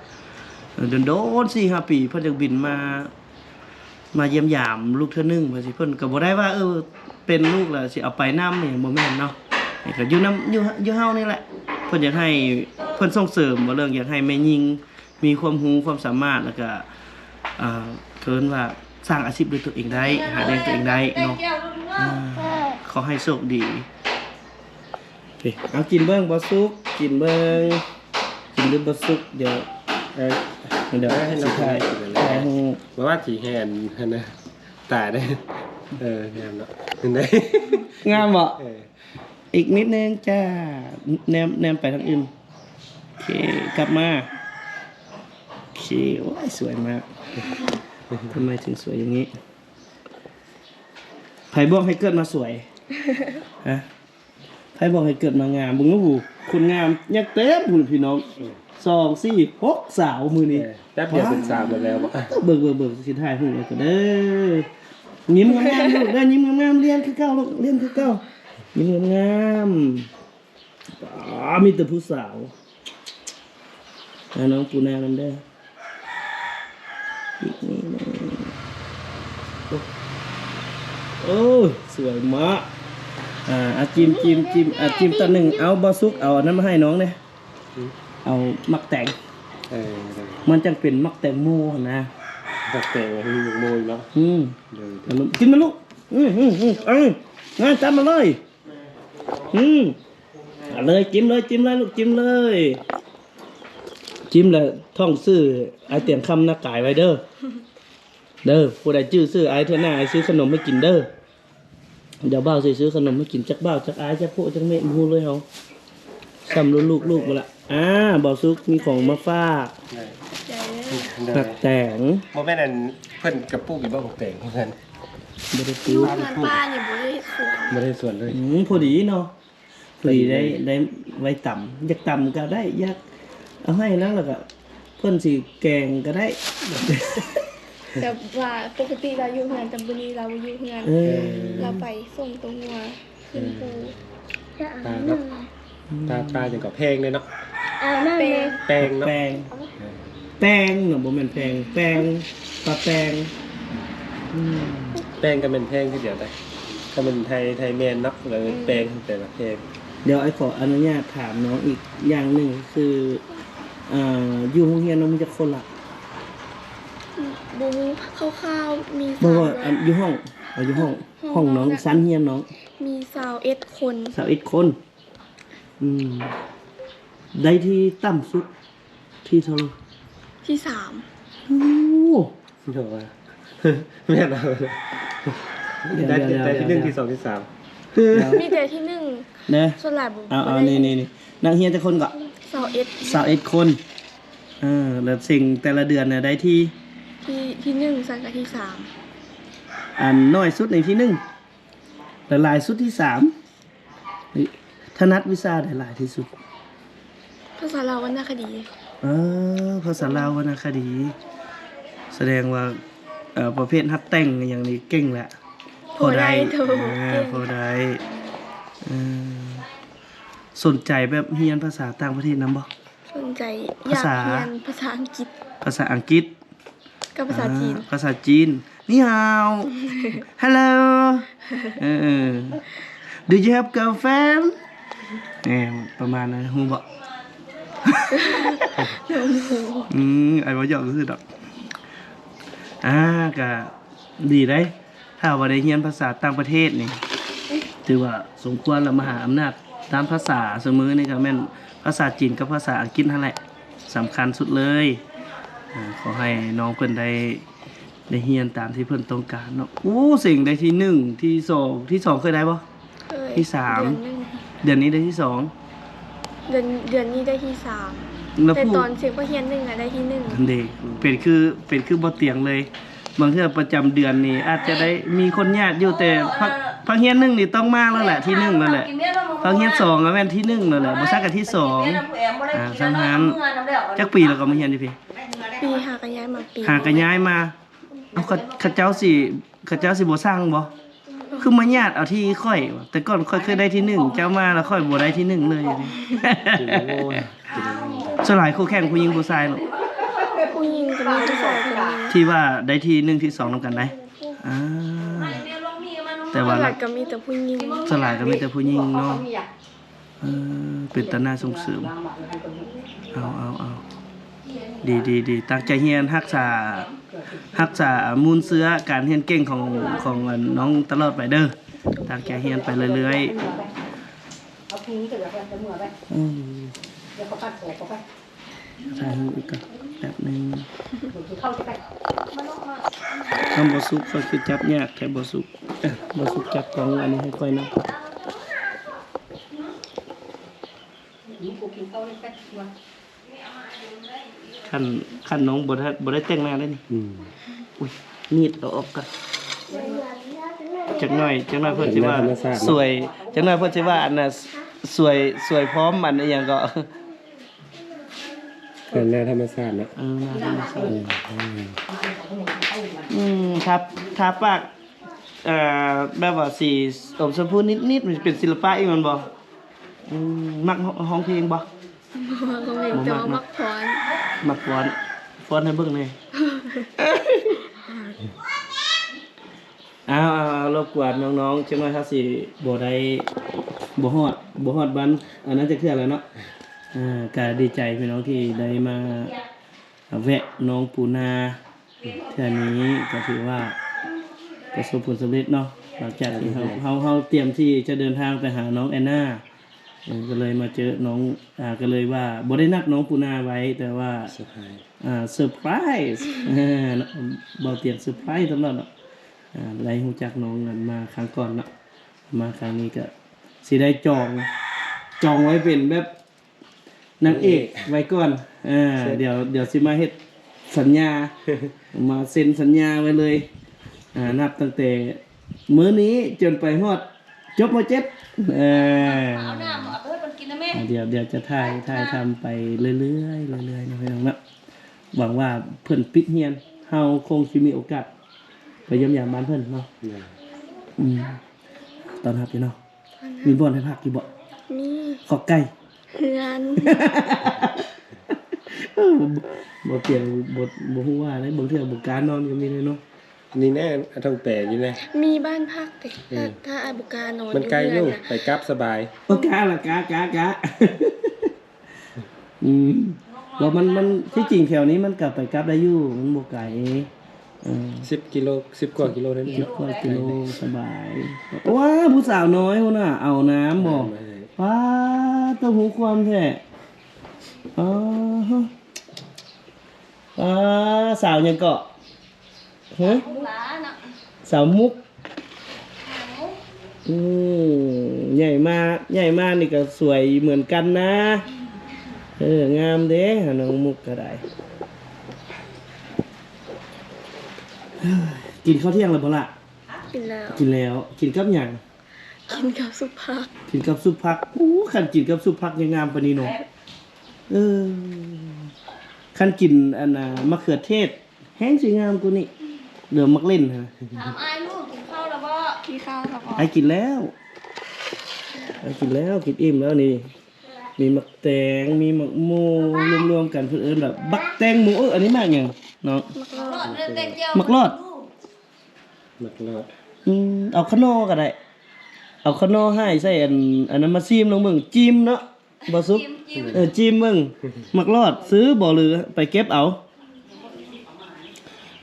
ເອີ ດົນໆ ສີ່ຫ້າປີ ເພິ່ນຈັ່ງບິນມາ ມາຢ້ຽມຢາມລູກເທື່ອໜຶ່ງ ວ່າຊີ້. ເພິ່ນກໍບໍ່ໄດ້ວ່າ ເອີ ເປັນລູກແລ້ວຊິເອົາໄປນຳ ອີຫຍັງ ບໍ່ແມ່ນເນາະ. ກໍຢູ່ນຳ ຢູ່ ຢູ່ເຮົານີ້ແຫຼະ. ເພິ່ນຢາກໃຫ້ ເພິ່ນສົ່ງເສີມວ່າເລື່ອງຢາກໃຫ້ແມ່ຍິງມີຄວາມຮູ້ຄວາມສາມາດ ແລ້ວກໍ ເອີ ເອີ້ນວ່າສ້າງອາຊີບດ້ວຍຕົວເອງໄດ້ ຫາລ້ຽງຕົວເອງໄດ້ເນາະ. ອ່າ ຂໍໃຫ້ໂຊກດີ. ເອົາ ກິນເບິ່ງບໍ່ສຸກ ກິນເບິ່ງ ກິນຫຼືບໍ່ສຸກ. ດຽວ ເອີ ດຽວ ເອີ ໃຫ້ນ້ອງ ຊິຖ່າຍ ກິນແລ້ວ ຖ່າຍຮູບ ບໍ່ວ່າຊິແຫ່ນຫັ້ນນະ ຕາຍເດ້. ເອີ ງາມເນາະ ເຫັນໄດ໋ ງາມບໍ່? ເອີ ອີກນິດໜຶ່ງຈ້າ ແນມ ແນມໄປທາງອື່ນ. ໂອເຄ ກັບມາ. ໂອເຄ ໂອ້ຍ ສວຍມາກ. ທຳໄມເຖິງສວຍຢ່າງນີ້? ໃຜບອກໃຫ້ເກີດມາສວຍ? ຮະ? ໃຜບອກໃຫ້ເກີດມາງາມ? ເບິ່ງດູ ຄົນງາມຍັງເຕັມພຸ້ນພີ່ນ້ອງ ສອງ ສີ່ ຫົກ ສາວມື້ນີ້. ເອີ ແປັບດຽວເປັນສາວໝົດແລ້ວບໍ? ເບິ່ງ ເບິ່ງ ເບິ່ງ ຊິຖ່າຍຮູບໃຫ້ກ່ອນເດີ. ຍິ້ມງາມໆລູກເດີ ຍິ້ມງາມໆ ລຽນຄືເກົ່າລູກ ລຽນຄືເກົ່າ ຍິ້ມງາມໆ. ປາ ມີແຕ່ຜູ້ສາວ. ຫານ້ອງປູນານຳເດີ. ອີກນິດໜຶ່ງ. ໂອ້ ໂອ້ ສວຍມາກ. ອ່າ ອາ ຈິ້ມ ຈິ້ມ ຈິ້ມ ອາ ຈິ້ມຕອນໜຶ່ງ. ເອົາ ບໍ່ສຸກ ເອົາອັນນັ້ນມາໃຫ້ນ້ອງແດ່. ອືມ ເອົາໝາກແຕງ. ເອີ ມັນຈັ່ງເປັນໝາກແຕງໂມຫັ້ນນະ. ໝາກແຕງ ໝາກໂມເນາະ. ອືມ ເດີ ກິນມາລູກ. ອືມ ອືມ ອືມ ເອົາ ງານຕາມມາເລີຍ. ອືມ ເອົາເລີຍ ຈິ້ມເລີຍ ຈິ້ມເລີຍລູກ ຈິ້ມເລີຍ ຈິ້ມແລ້ວທ່ອງຊື່ອ້າຍຕຽງຄຳນາກາຍໄວ້ເດີ ເດີ. ຜູ້ໃດຈື່ຊື່ອ້າຍ ເທື່ອໜ້າອ້າຍຊື້ຂະໜົມໃຫ້ກິນເດີ. ດຽວບ່າວຊິຊື້ຂະໜົມໃຫ້ກິນ. ຈັກບ່າວ ຈັກອ້າຍ ຈັກພໍ່ ຈັກແມ່ ບໍ່ຮູ້ເລີຍເຮົາ. ຊ້ຳລຸ້ນລູກ ລູກບໍ່ລະ. ອ່າ ບ່າວສຸກມີຂອງມາຝາກ. ເດີ ເດີ ໝາກແຕງ. ບໍ່ແມ່ນອັນ ເພິ່ນກະປູກຢູ່ບໍ່ໝາກແຕງເພິ່ນ? ບໍ່ໄດ້ປູກ. ຢູ່ເຮືອນປ້ານີ້ບໍ່ໄດ້ເຮັດສວນ ບໍ່ໄດ້ເຮັດສວນເລີຍ. ອືມ ພໍດີເນາະ. ພໍດີໄດ້ ໄດ້ໄວ້ຕຳ ຢາກຕຳກໍໄດ້ ຢາກເອົາໃຫ້ນາງ ແລ້ວກໍເພິ່ນຊິແກງກໍໄດ້. ແຕ່ວ່າປົກກະຕິລາວຢູ່ເຮືອນ ແຕ່ມື້ນີ້ລາວບໍ່ຢູ່ເຮືອນ. ເອີ ລາວໄປສົ່ງໂຕງົວຂຶ້ນພູ. ເອີ ປາເນາະ ອືມ ປາ ປາຫຍັງກໍແພງເດ້ເນາະ. ແປງ ແປງເນາະ ແປງ. ແປງເນາະ ບໍ່ແມ່ນແພງ ແປງ ປາແປງ. ອືມ ແປງກໍແມ່ນແພງຄືດຽວໄດ໋. ຖ້າແມ່ນໄທ ໄທແມ່ນເນາະ ແລ້ວແປງ ອືມ ແປງວ່າແພງ. ດຽວອ້າຍຂໍອະນຸຍາດຖາມນ້ອງອີກຢ່າງໜຶ່ງ ຄື ເອີ ຢູ່ໂຮງຮຽນນ້ອງມີຈັກຄົນລະ? ບໍ່ຮູ້ ຄ່າວໆ ມີ ບໍ່ ສາມ ວ່າ ຢູ່ຫ້ອງ ເອົາຢູ່ຫ້ອງ ຫ້ອງ ຫ້ອງນ້ອງ ຊັ້ນຮຽນນ້ອງ ມີຊາວເອັດຄົນ. ຊາວເອັດຄົນ. ອືມ ໄດ້ທີ່ຕ່ຳສຸດທີ່ເທົ່າໃດ? ທີ່ສາມ. ໂອ້ ເຈົ້າວ່າ ແມ່ນເອົາ ໄດ້ ໄດ້ທີ່ໜຶ່ງ ທີ່ສອງ ທີ່ສາມ ມີແຕ່ທີ່ໜຶ່ງນະ. ສ່ວນຫຼາຍບໍ່ ເອົາ ເອົາ ນີ້ ນີ້ ນີ້ ນັກຮຽນຈັກຄົນເກາະ? ຊາວເອັດ ຊາວເອັດຄົນ. ເອີ ແລ້ວເສັງແຕ່ລະເດືອນນະ ໄດ້ທີ່ ທີ່ ທີ່ໜຶ່ງ ຊັ້ນກະທີ່ສາມ. ອັນນ້ອຍສຸດໃນທີ່ໜຶ່ງ ແລະ ຫຼາຍສຸດທີ່ສາມ. ຖະໜັດວິຊາໃດຫຼາຍທີ່ສຸດ? ພາສາລາວວັນນະຄະດີ. ເອີ ພາສາລາວວັນນະຄະດີ. ສະແດງວ່າ ເອີ ປະເພດຮັບແຕ່ງຫຍັງນີ້ເກັ່ງແຫຼະ. ພໍໄດ້ ພໍໄດ້ ໂດ ເກັ່ງ ພໍໄດ້. ເອີ ສົນໃຈແບບຮຽນພາສາຕ່າງປະເທດນຳບໍ່? ສົນໃຈ ພາສາ ຢາກຮຽນພາສາອັງກິດ. ພາສາອັງກິດ ກັບພາສາຈີນ. ອ່າ ພາສາຈີນ ນີ້ຮາວ Hello ເອີ Do you have girlfriend? ເອີ ປະມານນັ້ນ ຮູ້ບໍ່? ອືມ ອ້າຍເວົ້າຫຍອກຊື່ໆດອກ. ອ່າ ກະດີເດ້ ຖ້າວ່າໄດ້ຮຽນພາສາຕ່າງປະເທດນີ້ ຖືວ່າສົມຄວນລະ. ມະຫາອຳນາດດ້ານພາສາຊຸມື້ນີ້ກໍແມ່ນພາສາຈີນກັບພາສາອັງກິດຫັ້ນແຫຼະ ສຳຄັນສຸດເລີຍ. ເອີ ຂໍໃຫ້ນ້ອງເພິ່ນໄດ້ ໄດ້ຮຽນຕາມທີ່ເພິ່ນຕ້ອງການເນາະ. ໂອ້ ເສັງໄດ້ທີໜຶ່ງ ທີສອງ ທີສອງເຄີຍໄດ້ບໍ່? ເຄີຍ. ທີສາມ. ເດືອນໜຶ່ງ ເດືອນນີ້ໄດ້ທີສອງ. ເດືອນ ເດືອນນີ້ໄດ້ທີສາມ ແລ້ວ ແຕ່ຕອນເສັງຮຽນໜຶ່ງນະໄດ້ທີໜຶ່ງ. ຫັ້ນເດ ເປັນຄື ເປັນຄືບໍ່ຕຽງເລີຍ. ບາງເທື່ອປະຈຳເດືອນນີ້ອາດຈະໄດ້ມີຄົນຍາດຢູ່ ແຕ່ພາກ ພາກຮຽນໜຶ່ງນີ້ຕ້ອງມາແລ້ວແຫຼະ ທີໜຶ່ງແລ້ວແຫຼະ ພາກຮຽນສອງກໍແມ່ນທີໜຶ່ງແລ້ວແຫຼະ ບໍ່ຊັກກໍທີສອງ ອ່າ ຊ່ຳຫັ້ນ. ຈັກປີແລ້ວກໍມາຮຽນຢູ່ພີ້? ປີຫ້າກໍຍ້າຍມາປີ ຫ້າກໍຍ້າຍມາ. ເອົາ ເຂົາ ເຂົາເຈົ້າຊິ ເຂົາເຈົ້າຊິບໍ່ຊັງບໍ່? ຄືມາຍາດເອົາທີ່ຂ້ອຍ ແຕ່ກ່ອນຂ້ອຍເຄີຍໄດ້ທີໜຶ່ງ ເຈົ້າມາແລ້ວຂ້ອຍບໍ່ໄດ້ທີໜຶ່ງເລີຍ. ສ່ວນຫຼາຍຄູ່ແຂ່ງຜູ້ຍິງຜູ້ຊາຍລູກ? ຜູ້ຍິງກໍມີ ຜູ້ຊາຍກໍມີ. ທີ່ວ່າໄດ້ທີໜຶ່ງ ທີສອງນຳກັນໄດ໋. ອ່າ ແຕ່ວ່າ ສ່ວນຫຼາຍກໍມີແຕ່ຜູ້ຍິງ ສ່ວນຫຼາຍກໍມີແຕ່ຜູ້ຍິງເນາະ. ເອີ ເປັນຕາໜ້າສົ່ງເສີມ. ເອົາ ເອົາ ເອົາ ດີ ດີ ດີ ຕັ້ງໃຈຮຽນ ຮັກສາ ຮັກສາມູນເຊື້ອການຮຽນເກັ່ງຂອງ ຂອງອັນນ້ອງຕະຫຼອດໄປເດີ. ຕັ້ງໃຈຮຽນໄປເລື້ອຍໆ. ອືມ ຖ່າຍຮູບອີກກ່ອນແປັບໜຶ່ງ. ທຳບໍ່ສຸກ ຂ້ອຍຄືຈັບຍາກແທ້ບໍ່ສຸກ. ເອີ ບໍ່ສຸກຈັບກ້ອງອັນນີ້ໃຫ້ຂ້ອຍນຳ. ຄັນ ຄັນນ້ອງບໍ່ໄດ້ ບໍ່ໄດ້ແຕ່ງໜ້າເດ້ນີ້. ອືມ ອຸ້ຍ ມີດເອົາອອກກ່ອນ. ຈັກໜ້ອຍ ຈັກໜ້ອຍເພິ່ນຊິວ່າ ແຕ່ງໜ້າທຳມະຊາດເນາະ ສວຍ ຈັກໜ້ອຍເພິ່ນຊິວ່າ ອັນນ່າ ສວຍ ສວຍພ້ອມ ອັນອີ່ຫຍັງເກາະ. ແຕ່ງໜ້າທຳມະຊາດເນາະ. ເອີ ໜ້າທຳມະຊາດ. ເອີ ອືມ ທາ ທາປາກ ເອີ ແບບວ່າສີອົມຊົມພູນິດໆ ມັນເປັນສິລະປະອີກແມ່ນບໍ່? ອືມ ມັກຮ້ອງເພງບໍ່? ບໍ່ມັກຮ້ອງເພງ ແຕ່ວ່າມັກຟ້ອນ. ມັກຟ້ອນ ຟ້ອນໃຫ້ເບິ່ງແດ່. ອ້າວ ເອົາ ເອົາ ລົບກວນນ້ອງໆ ຈັກໜ້ອຍເຮົາຊິບໍ່ໄດ້ ບໍ່ຮອດ ບໍ່ຮອດວັນອັນນັ້ນຈັກເທື່ອແລ້ວເນາະ. ອ່າ ກະດີໃຈພີ່ນ້ອງທີ່ໄດ້ມາແວະນ້ອງປູນາ ເທື່ອນີ້ກໍຖືວ່າປະສົບຜົນສຳເລັດເນາະ. ຫຼັງຈາກທີ່ເຮົາ ເຮົາ ເຮົາຕຽມທີ່ຈະເດີນທາງໄປຫານ້ອງແອນນາ ເອີ ກໍເລີຍມາເຈີນ້ອງ ອ່າ ກໍເລີຍວ່າບໍ່ໄດ້ນັດນ້ອງປູນາໄວ້ ແຕ່ວ່າເຊີໄພ ອ່າ ເຊີໄພ ເອີ ເບົາຕຽງເຊີໄພຕະຫຼອດເນາະ. ອ່າ ໄດ້ຮູ້ຈັກນ້ອງນັ້ນມາຄັ້ງກ່ອນເນາະ ມາຄັ້ງນີ້ກໍຊິໄດ້ຈອງ ຈອງໄວ້ເປັນແບບ ນາງເອກໄວ້ກ່ອນ. ເອີ ດຽວ ດຽວຊິມາເຮັດສັນຍາ ມາເຊັນສັນຍາໄວ້ເລີຍ. ອ່າ ນັບຕັ້ງແຕ່ມື້ນີ້ຈົນໄປຮອດຈົບ ມໍເຈັດ. ເອີ ເອົານ້ຳ ເອົາໄປໃຫ້ເພິ່ນກິນນະແມ່. ດຽວ ດຽວຈະຖ່າຍ ຖ່າຍທຳໄປເລື້ອຍໆ ເລື້ອຍໆ ເນາະ ພີ່ນ້ອງເນາະ. ຫວັງວ່າເພິ່ນປິດຮຽນ ເຮົາຄົງຊິມີໂອກາດໄປຢ້ຽມຢາມບ້ານເພິ່ນເນາະ. ອືມ ຕ້ອນຮັບຢູ່ເນາະ. ມີບ່ອນໃຫ້ພັກຢູ່ບໍ່? ມີ. ຄອກໄກ່? ເຮືອນ. ເອີ ບໍ່ ບໍ່ ບໍ່ ບໍ່ຮູ້ວ່າໄດ໋ ບາງເທື່ອບໍ່ກ້ານອນກໍມີເດ້ເນາະ. ນີ້ແນ່ ອາ ທອງແປຢູ່ແນ່ ມີບ້ານພັກເດ້. ເອີ ຖ້າ ຖ້າອ້າຍບໍ່ກ້ານອນ ມັນໄກຢູ່ ຢູ່ເຮືອນນະ ໄປກັບສະບາຍ. ເອີ ກ້າລະ ກ້າ ກ້າ ກ້າ. ອືມ ແລ້ວມັນ ມັນ ທີ່ຈິງແຖວນີ້ມັນກໍໄປກັບໄດ້ຢູ່ ມັນບໍ່ໄກ. ເອີ ສິບກິໂລ ສິບກວ່າກິໂລເດ້. ສິບກວ່າກິໂລ ສະບາຍ. ວ້າ ຜູ້ສາວນ້ອຍພຸ້ນນະ ເອົານ້ຳບໍ່? ປາດ ເຕົ້າຮູ້ຄວາມແທ້. ອໍ ປາດ ສາວຫຍັງເກາະ? ຮະ? ສາວມຸກ. ອືມ ໃຫຍ່ມາ ໃຫຍ່ມານີ້ກໍສວຍເໝືອນກັນນະ. ເອີ ງາມເດ້ ນ້ອງມຸກກໍໄດ້. ກິນເຂົ້າທ່ຽງແລ້ວບໍ່ລະ? ກິນແລ້ວ. ກິນແລ້ວ. ກິນກັບຫຍັງ? ກິນກັບຊຸບຜັກ. ກິນກັບຊຸບຜັກ. ໂອ້ ຄັນກິນກັບຊຸບຜັກຍັງງາມປານນີ້ເນາະ. ເອີ ຄັນກິນອັນນ່າ ມະເຂືອເທດ ແຮງຊິງາມກວ່ານີ້ ເຫຼືອໝາກເລັ່ນຫັ້ນ. ຖາມອ້າຍລູກ ກິນເຂົ້າແລ້ວບໍ່? ກິນເຂົ້າແລ້ວບໍ່? ອ້າຍກິນແລ້ວ ອ້າຍກິນແລ້ວ ກິນອີ່ມແລ້ວນີ້. ມີໝາກແຕງ ມີໝາກໂມ ລວມໆກັນເພິ່ນເອີ້ນວ່າບັກແຕງໂມ. ເອີ ອັນນີ້ໝາກຫຍັງນ້ອງ? ໝາກລອດ. ໝາກລອດ. ໝາກລອດ. ອືມ ເອົາຂະໜໍ່ກໍໄດ້ ເອົາຂະໜໍ່ໃຫ້ໃສ່ອັນ ອັນນັ້ນມາຊີມລອງເບິ່ງ ຈີ່ມເນາະ. ບໍ່ສຸກ ຈີ່ມ ຈີ່ມ ເອີ ຈີ່ມເບິ່ງ ໝາກລອດຊື້ບໍ່ ຫຼືໄປເກັບເອົາ?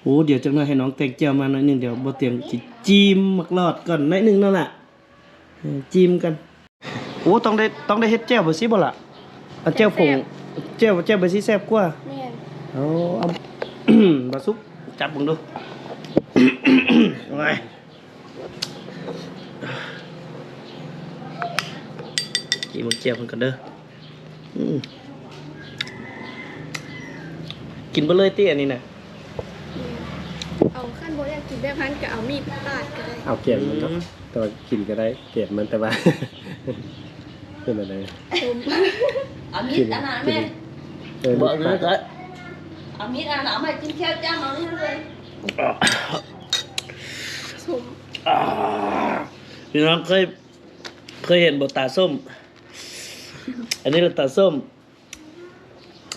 ໂອ້ ດຽວຈັກໜ້ອຍໃຫ້ນ້ອງແຕ່ງແຈ່ວມາໜ້ອຍໜຶ່ງ ດຽວບໍ່ຕຽງຊິຈີ່ມໝາກລອດກ່ອນໜ້ອຍໜຶ່ງເນາະລະ. ເອີ ຈີ່ມກັນ. ໂອ້ ຕ້ອງໄດ້ ຕ້ອງໄດ້ເຮັດແຈ່ວເບີຊິບໍ່ລະ? ອັນແຈ່ວຜົງ ແຈ່ວ ແຈ່ວເບີຊິແຊບກວ່າ. ແມ່ນ. ໂອ້ ເອົາ ບໍ່ສຸກ ຈັບເບິ່ງດູ. ໂອ້ຍ. ກິນໝາກແຈ່ວເພິ່ນກ່ອນເດີ. ອືມ ກິນເບິດເລີຍຕິອັນນີ້ນະ? ເອົາ ຄັນບໍ່ຢາກກິນແບບຫັ້ນກໍເອົາມີດປາດກໍໄດ້ ເອົາແກນມັນເນາະ ອືມ ແຕ່ວ່າກິນກໍໄດ້ແກນມັນ ແຕ່ວ່າ ເປັນອັນໃດ ສົ້ມ ເອົາມີດອັນນັ້ນແມ່ ເອີ ມີດປາດ ເອົາມີດອັນນັ້ນ ເອົາມາກິນແຂ້ວຈ້ຳເອົານີ້ເລີຍ ສົ້ມ ອ່າ ພີ່ນ້ອງເຄີຍ ເຄີຍເຫັນບໍ່ຕາສົ້ມ? ອັນນີ້ລະຕາສົ້ມ.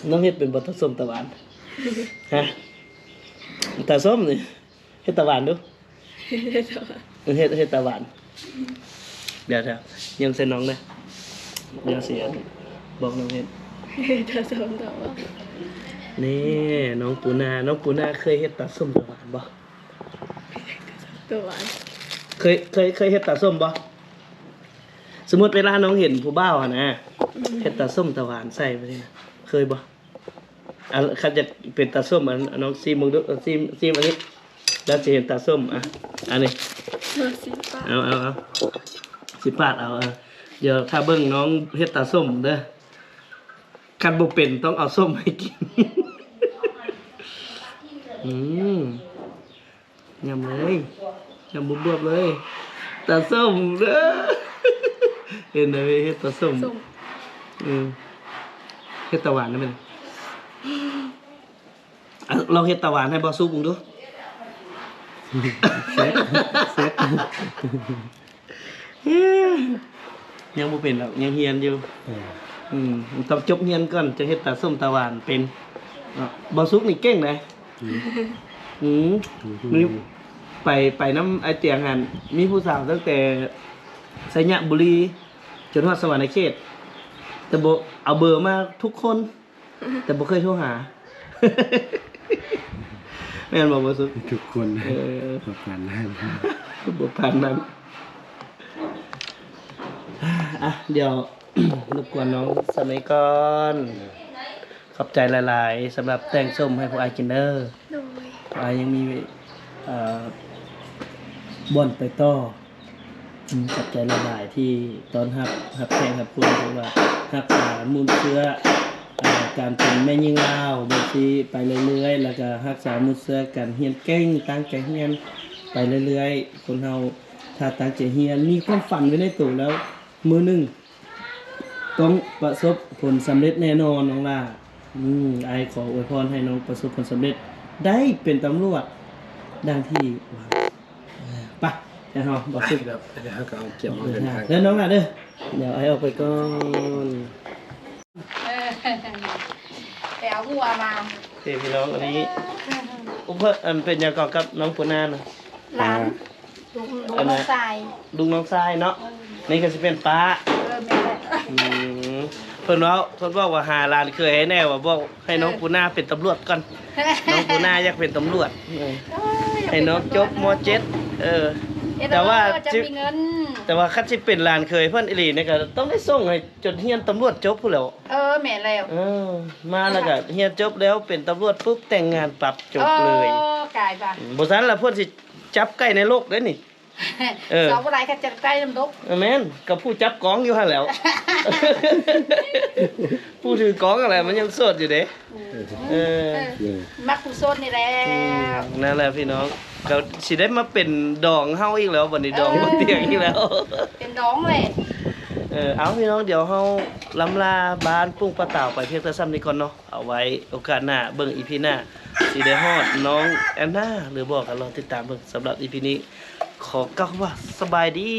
ນ້ອງເຮັດເປັນບໍ່ ຕາສົ້ມຕາຫວານ? ຮະ ຕາສົ້ມນີ້ ເຮັດຕາຫວານດູ ເຮັດຕາຫວານ ເຮັດ ເຮັດຕາຫວານ ດຽວໆ ຍັງໃສ່ນ້ອງເດີ ດຽວຊິອັນ ບອກນ້ອງເຮັດ ຕາສົ້ມຕາຫວານ ນີ້ ນ້ອງປູນາ ນ້ອງປູນາເຄີຍເຮັດຕາສົ້ມຕາຫວານບໍ່? ຕາຫວານ ເຄີຍ ເຄີຍ ເຄີຍເຮັດຕາສົ້ມບໍ່? ສົມມຸດເວລານ້ອງເຫັນຜູ້ບ່າວຫັ້ນນະ ອືມ ເຮັດຕາສົ້ມຕາຫວານໃສ່ແບບນີ້ນະ ເຄີຍບໍ່? ອັນ ຄັນຢາກເປັນຕາສົ້ມ ອັນ ນ້ອງຊີມເບິ່ງດູ ຊີມ ຊີມອັນນີ້ ແລ້ວຊິເຫັນຕາສົ້ມ ອ່ະ ອັນນີ້ ເອີ ຊິປາດ ເອົາ ເອົາ ເອົາ ຊິປາດເອົາ ເອີ ດຽວຖ້າເບິ່ງນ້ອງເຮັດຕາສົ້ມເດີ ຄັນບໍ່ເປັນຕ້ອງເອົາສົ້ມໃຫ້ກິນ ອືມ. ຍຳເລີຍ ຍຳບວບໆເລີຍ ຕາສົ້ມເດີ ເຫັນໄດ໋ ເຮັດຕາສົ້ມ ສົ້ມ ເອີ ເຮັດຕາຫວານນະແມ່ນ ອ່ະ ລອງເຮັດຕາຫວານໃຫ້ບ່າວສຸກເບິ່ງດູ ແຊບ ແຊບ. ຍັງບໍ່ເປັນດອກ ຍັງຮຽນຢູ່ ເອີ ອືມ ຕ້ອງຈົບຮຽນກ່ອນ ຈະເຮັດຕາສົ້ມຕາຫວານເປັນເນາະ ບ່າວສຸກນີ້ເກັ່ງໃດ໋ ອືມ ອືມ ອືມ ນີ້ ໄປ ໄປນຳອ້າຍຕຽງຫັ້ນ ມີຜູ້ສາວຕັ້ງແຕ່ໄຊຍະບູລີ ຈົນຮອດສະຫວັນນະເຂດ ແຕ່ບໍ່ເອົາເບີມາທຸກຄົນ ແຕ່ບໍ່ເຄີຍໂທຫາ ແມ່ນບໍ່ ບ່າວສຸກ? ທຸກຄົນ ເອີ ບໍ່ປານນັ້ນ ບໍ່ປານນັ້ນ ອ່ະ ດຽວລົບກວນນ້ອງສ່ຳນີ້ກ່ອນ ຂອບໃຈຫຼາຍໆ ສຳລັບແຕ່ງສົ້ມໃຫ້ພວກອ້າຍກິນເດີ ໂດຍ ພວກອ້າຍຍັງມີ ເອີ ບ່ອນໄປຕໍ່. ອືມ ຂອບໃຈຫຼາຍໆ ທີ່ຕ້ອນຮັບ ຮັບແຂກຮັບຄົນ ເພາະວ່າຮັກສາມູນເຊື້ອ ອ່າ ການເປັນແມ່ຍິງລາວແບບນີ້ໄປເລື້ອຍໆ ແລ້ວກໍຮັກສາມູນເຊື້ອການຮຽນເກັ່ງ ຕັ້ງໃຈຮຽນໄປເລື້ອຍໆ. ຄົນເຮົາຖ້າຕັ້ງໃຈຮຽນ ມີຄວາມຝັນໄວ້ໃນໂຕແລ້ວ ມື້ໜຶ່ງຕ້ອງປະສົບຜົນສຳເລັດແນ່ນອນນ້ອງຫຼ້າ. ອືມ ອ້າຍຂໍອວຍພອນໃຫ້ນ້ອງປະສົບຜົນສຳເລັດ ໄດ້ເປັນຕຳຫຼວດດັ່ງທີ່ຫວັງ. ເອີ ໄປ ແລ້ວເຮົາບໍ່ ດຽວ ດຽວເຮົາກໍເອົາກຽມເອົາເດີນທາງ ເດີນ້ອງຫຼ້າເດີ ດຽວອ້າຍອອກໄປກ່ອນ ເອີ ໄປເອົາຫົວມາ ເອີ ພີ່ນ້ອງ ອັນນີ້ ອຸປະ ອັນ ເປັນຫຍັງກໍກັບນ້ອງປູນານະ? ຫຼານ ອ່າ ລູກ ລູກນ້ອງຊາຍ ລູກນ້ອງຊາຍເນາະ ເອີ ນີ້ກໍຊິເປັນປ້າ ເອີ ແມ່ນແຫຼະ ອືມ ເພິ່ນເວົ້າ ເພິ່ນບອກວ່າຫາຫຼານເຂີຍໃຫ້ແດ່ ວ່າບອກ ໃຫ້ນ້ອງ ເອີ ປູນາເປັນຕຳຫຼວດກ່ອນ ນ້ອງປູນາຢາກເປັນຕຳຫຼວດ ເອີ ໂອ້ຍ ໃຫ້ນ້ອງຈົບ ຢາກເປັນຕຳຫຼວດ ມໍເຈັດ ເອີ ເຮັດ ແຕ່ວ່າ ເອີ ຈະ ຈະມີເງິນ ແຕ່ວ່າຄັນຊິເປັນຫຼານເຂີຍເພິ່ນອີ່ຫຼີນີ້ກໍຕ້ອງໄດ້ສົ່ງໃຫ້ຈົນຮຽນຕຳຫຼວດຈົບພຸ້ນແຫຼ້ວ ເອີ ແມ່ນແລ້ວ ເອີ ມາແລ້ວກໍຮຽນຈົບແລ້ວເປັນຕຳຫຼວດປຸບ ແຕ່ງງານປັບ ຈົບເລີຍ ເອີ ກາຍວ່າ ອືມ ບໍ່ຊັ້ນລະເພິ່ນຊິຈັບໄກ່ໃນລົກເດ້ນີ້. ເອີ ເອົາບໍ່ໄດ້ ຄັນຈັບໄກ່ນຳດົກ ເອີ ແມ່ນ ກໍຜູ້ຈັບກອງຢູ່ຫັ້ນແຫຼ້ວ ຜູ້ຖືກອງຫັ້ນແຫຼະ ມັນຍັງໂສດຢູ່ເດ້ ອືມ ເອີ ເອີ ມັກຜູ້ໂສດນີ້ແຫຼະ ອືມ ນັ້ນແຫຼະພີ່ນ້ອງ ກໍຊິໄດ້ມາເປັນດອງເຮົາອີກແລ້ວ ບັດນີ້ດອງ ເອີ ບໍ່ຕຽງອີກແລ້ວ ເປັນດອງແຫຼະ ເອີ ເອົາ ພີ່ນ້ອງ ດຽວເຮົາລ່ຳລາບ້ານປຸ້ງປາຕາວໄປພຽງແຕ່ສ່ຳນີ້ກ່ອນເນາະ. ເອົາໄວ້ໂອກາດໜ້າ ເບິ່ງອີພີໜ້າ ຊິໄດ້ຮອດນ້ອງແອນນາ ຫຼືບໍ່ ກໍລໍຕິດຕາມເບິ່ງ. ສຳລັບອີພີນີ້ ຂໍກ່າວຄຳວ່າສະບາຍດີ.